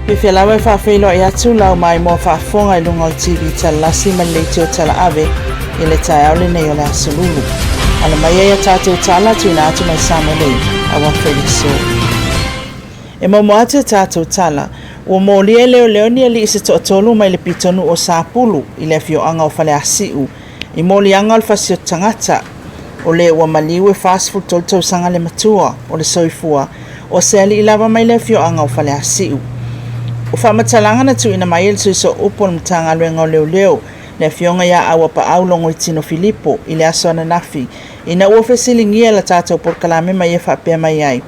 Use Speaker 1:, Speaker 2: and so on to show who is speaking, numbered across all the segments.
Speaker 1: Fiafia lava e faafeiloai atu lau maimoa faafofoga i luga o le TV Talalasi ma le Leitio Talaave i le taeao lenei o le Aso Lulu. Ala mai ai a tatou tala tuuina atu mai Samoa nei aua foi le aso. E muamua atu a tatou tala, ua molia e leoleo ni alii se toatolu mai le pitonuu o Sapulu i le afioaga o Faleasiu i moliaga o le fasioti tagata, o le ua maliu e 43 tausaga le matua o le soifua o se alii lava mai le afioaga o Faleasiu. O faamatalaga na tuuina mai e le Sui Sooupu o le Matagaluega o Leoleo, le Afioga ia Auapaau Logoitino Filipo i le aso ananafi, ina ua fesiligia e la tatou polokalame ma ia faapea mai ai,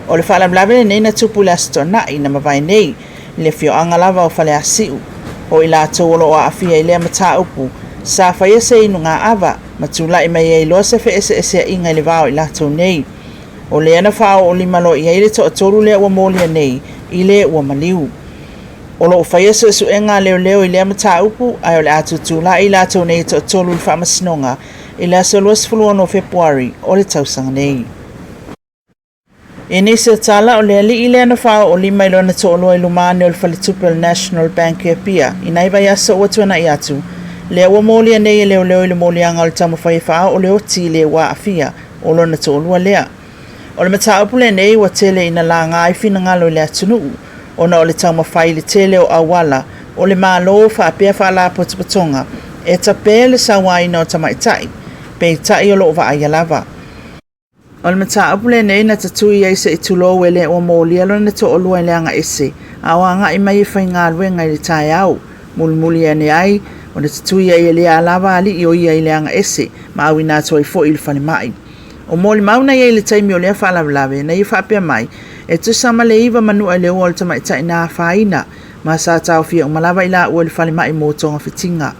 Speaker 1: O le faalavelave lenei na tupu i le Aso Toonai na mavae nei, i le afioaga lava o Faleasiu. O i latou o lo o aafia i lea mataupu, sa faia se inugaava, ma tulai mai ai loa se feeseeseaiga i le va o i latou nei. O lea na faaoolima loa i ai le toatolu lea ua molia nei i le ua maliu. O lo o faia suesuega a leoleo i lea mataupu, ae o le a tutulai i latou nei e toatolu i le faamasinoga i le aso 26 o Fepuari o le tausaga nei. I nisi o tala, o le alii lea na faaoolima i lona toalua i luma ane o le faletupe o le National Bank i Apia i nai vaiaso ua tuanai atu, lea ua molia nei e leoleo i le moliaga o le taumafai e faaoo le oti i le ua aafia o lona toalua lea. O le mataupu lenei ua tele ina laga ai finagalo i le atunuu ona o le taumafai i le tele o auala o le Malo faapea faalapotopotoga e tape le sauaina o tamaitai, peitai o lo o vaaia lava. O le mataupu lenei na tatui ai se i tulou e le ua molia lona toalua i le agaese a o agai mai e faigaluega i le taeao. Mulimuli ane ai, ona tatui ai e lea lava alii o ia i le agaese ma auina atu ai foi i le falemai. O molimau na i ai i le taimi o lea faalavelave, na ia faapea mai, e tusa ma le iva manua i le ua o le tamaitai na afaina, ma sa taofia uma lava i laua i le falemai mo togafitiga.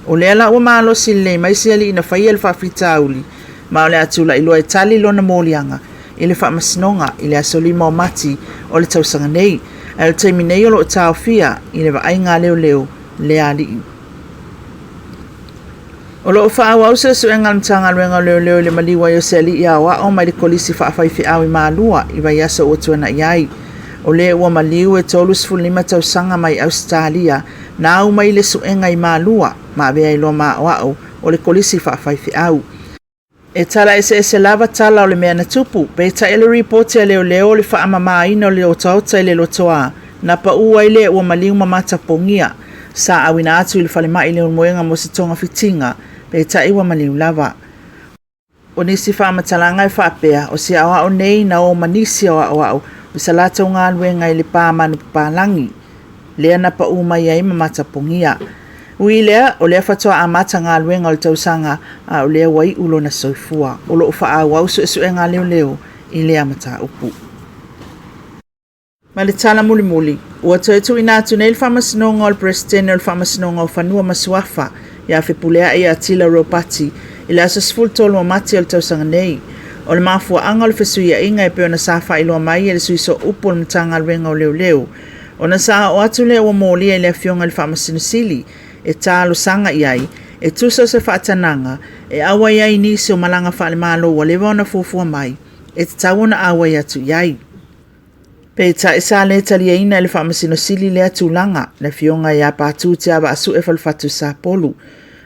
Speaker 1: O lea la ua malosi lelei mai se alii na faia le faafitauli, ma o le a tulai loa e tali lona moliaga i le faamasinoga i le aso 5 o Mati o le tausaga nei, ae o le taimi nei o lo o taofia i le vaaiga a leoleo lea alii. O lo o faaauau suesuega a le Matagaluega o Leoleo i le maliu ai o se alii aoao mai le Kolisi Faafaifeau i Malua i vaiaso ua tuanai ai. O le ua maliu e 35 tausaga mai Ausetalia na au mai i le suega i Malua ma avea ai loa ma aoao o le Kolisi Faafaifeau. E tala eseese lava tala o le mea na tupu, peitai o le ripoti a leoleo o le faamamaina o le otaota i le lotoa, na pau ai le ua maliu ma matapogia. Sa auina atu i le falemai i Leulumoega mo se togafitiga, peitai ua maliu lava. O nisi faamatalaga e faapea, o se aoao nei na o ma nisi o aoao o sa latou galuega i le pa manupapalagi, lea na pau mai ai ma matapogia. Ui i lea, o lea faatoa amata galuega o le tausaga, a o lea ua iu lona soifua. O lo o faaauau suesuega a leoleo i lea mataupu. Ma le tala mulimuli, ua toe tuuina atu nei le faamasinoga o le Peresetene o le Faamasinoga o Fanua ma Suafa ia Fepuleai Atila Ropati i le aso 13 o Mati o le tausaga nei. O le mafuaaga o le fesuiaiga e pei ona sa faailoa mai e le Sui Sooupu o le Matagaluega o Leoleo, ona sa oo atu lea ua molia i le Afioga i le Faamasino Sili e talosaga i ai e tusa o se faatanaga e auai ai nisi o malaga faale-Malo ua leva ona fuafua mai e tatau ona auai atu i ai. Peitai sa le taliaina e le Faamasino Sili lea tulaga, le Afioga ia Patu Tiavaasue Falefatu Sapolu.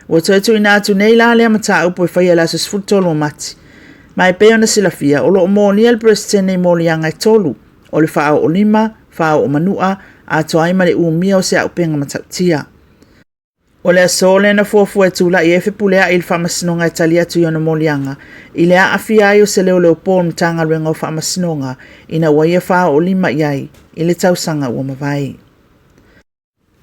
Speaker 1: Ua toe tuuina atu nei la lea mataupu e faia i le aso 13 o Mati. Ma e pei ona silafia, o lo o molia le Peresetene i moliaga e tolu, o le faaoolima, faaoomanua, atoa ai ma le umia o se auupega matautia. O le aso lea na fuafua e tulai ai Fepuleai i le Faamasinoga e tali atu i ona moliaga, i le aafia ai o se leoleo po o le Matagaluega o Faamasinoga ina ua ia faaoolima i ai i le tausaga ua mavae.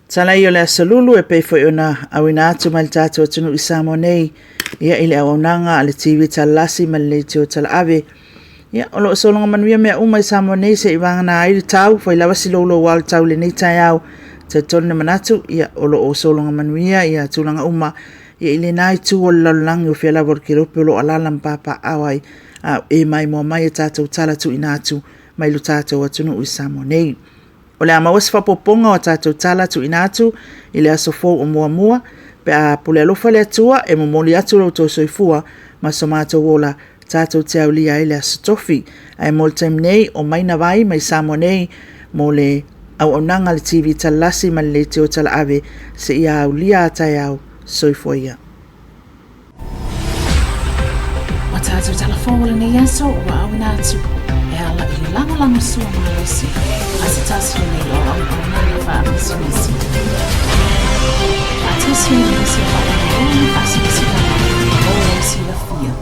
Speaker 1: Tala ia o le Aso Lulu e pei foi ona auina atu mai le tatou atunuu i Samoa nei, ia i le auaunaga a le TV Talalasi ma le Leitio Talaave. Ia, o lo o sologa manuia mea uma i Samoa nei se i vagana ai le tau, fai lava si louloua o le tau i lenei taeao. Talitonu le manatu, ia, o lo o sologa manuia ia tulaga uma ia i lena itu o le lalolagi o fea lava o le kelope o lo o alaala ma papaaao ai, a o e maimoa mai a tatou tala tuuina atu mai lo tatou atunuu i Samoa nei. O le a maua se faaopoopoga o a tatou tala tuuina atu i le aso fou o muamua, pe a pule alofa le Atua e momoli atu lo outou soifua ma so matou ola tatou te aulia ai le Aso Tofi. Ae mo le taimi nei, o mai na vai mai Samoa nei mo le Auaunaga a le TV Talasi ma le Leitio Talaave seia aulia a taeao. Soifua ia.
Speaker 2: Ua tātou tala fou o lenei aso ua auina atu e ala i le lagolago sua malosi a se tasi lenei o auaunaga faapisinisi. Faatasi ai ma nisi o faalauiloa ma faasilasilaga mo lou silafia.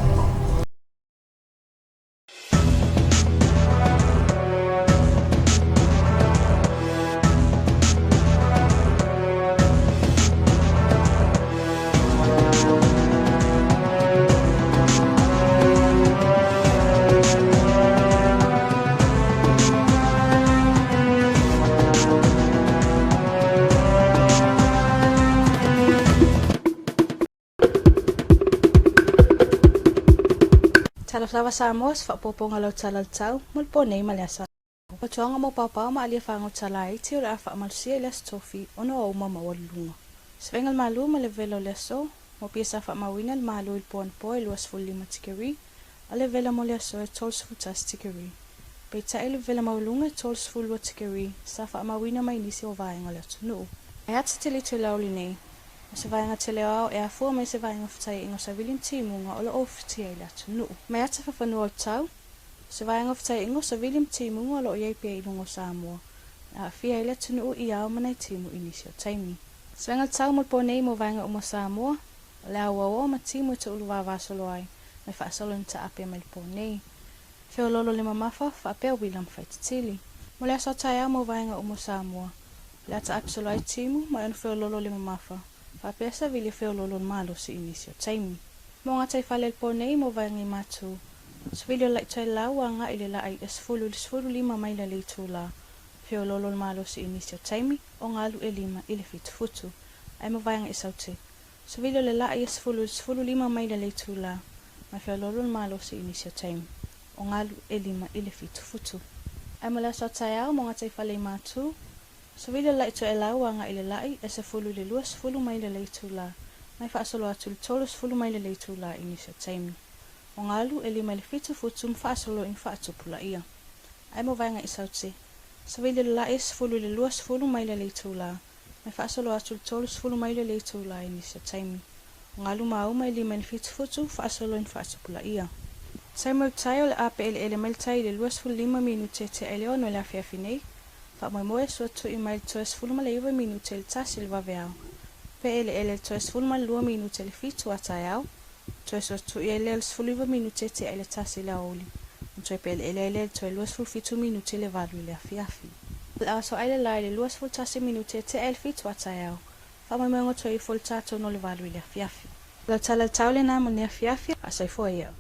Speaker 2: Talofa lava Samoa, se faaopoopoga o lau tala o le tau, mo le po nei ma le aso. Fautuaga mo paopao ma alia fago tala iti o le a faamalosia i le Aso Tofi ona o uma maualuluga. Savaiga le malu ma le vela o le aso, mo pia sa faamauina le malu i le po anapo e 25 tikeri, a o le vela mo le aso e 31 tikeri. Peitai le vela maualuga e 32 tikeri sa faamauina mai nisi o vaega o le atunuu. Ae a te tele toe lauli nei, o se vaega tele o ao e afua mai se vaega fetaiaiga o savili ma timuga o lo o ofitia i le atunuu. Mai ata fafanua o le tau, o se vaega o fetaiaiga o savili ma timuga o lo o i ai pea i luga o Samoa, e aafia ai le atunuu i ao ma nai timu i nisi o taimi. Se vaega o le tau mo le po nei mo vaega uma o Samoa, o le auauoa ma timu e toulu vavasolo ai, mai faasolo ina taape mai le po nei. Feoloolo le mamafa, faapea uila ma faititili. Mo le aso a taeao mo vaega uma o Samoa, o le a taape solo ai timu ma e ono feoloolo le mamafa, faapea savili e feoloolo le malosi i nisi o taimi. Mo gataifale le po nei mo vaega i Matu, savili o le la'i toelau agai i le la'i e 10 i le 15 maila le itula, feoloolo le malosi i nisi o taimi, o galu e 5 i le 7 futu. Ae mo vaega i Saute, Savili o le la'i e 10 i le 15 maila le itula, ma e feoloolo le malosi i nisi o taimi, o galu e 5 i le 7 futu. Ae mo le aso a taeao mo gataifale i Matu, savili o le la'i toelau agai i le la'i e 10 i le 20 maila le itula, ma e faasolo atu i le 30 maila le itula i nisi o taimi, o galu e 5 i le 7 futu ma faasolo ina faatupulaia. Ae mo vaega i Saute, savili o le la'i e 10 i le 20 maila le itula, ma e faasolo atu i le 30 maila le itula i nisi o taimi. O galu mauma e 5 i le 7 futu, faasolo ina faatupulaia. Taimi o le tai o le a peeleele mai le tai i le 25 minute e tea i le 6 i le afiafi nei. Faamoemoe sua tui mai le toe 19 minute i le 1 i le vaveao. Peeleele le toe 12 minute i le 7 a taeao. Toe sua tui ai lea i le 19 minute e tea i le 1 i le aoauli. Ona toe peeleele ai lea i le toe 27 minute i le 8 i le afiafi. O le a aso ai le la i le 21 minute e tea i le 7 a taeao. Faamoemoega toe ifo le tatou no le 8 i le afiafi. O lau tala i le tau lena mo lenei afiafi, a soifua ia.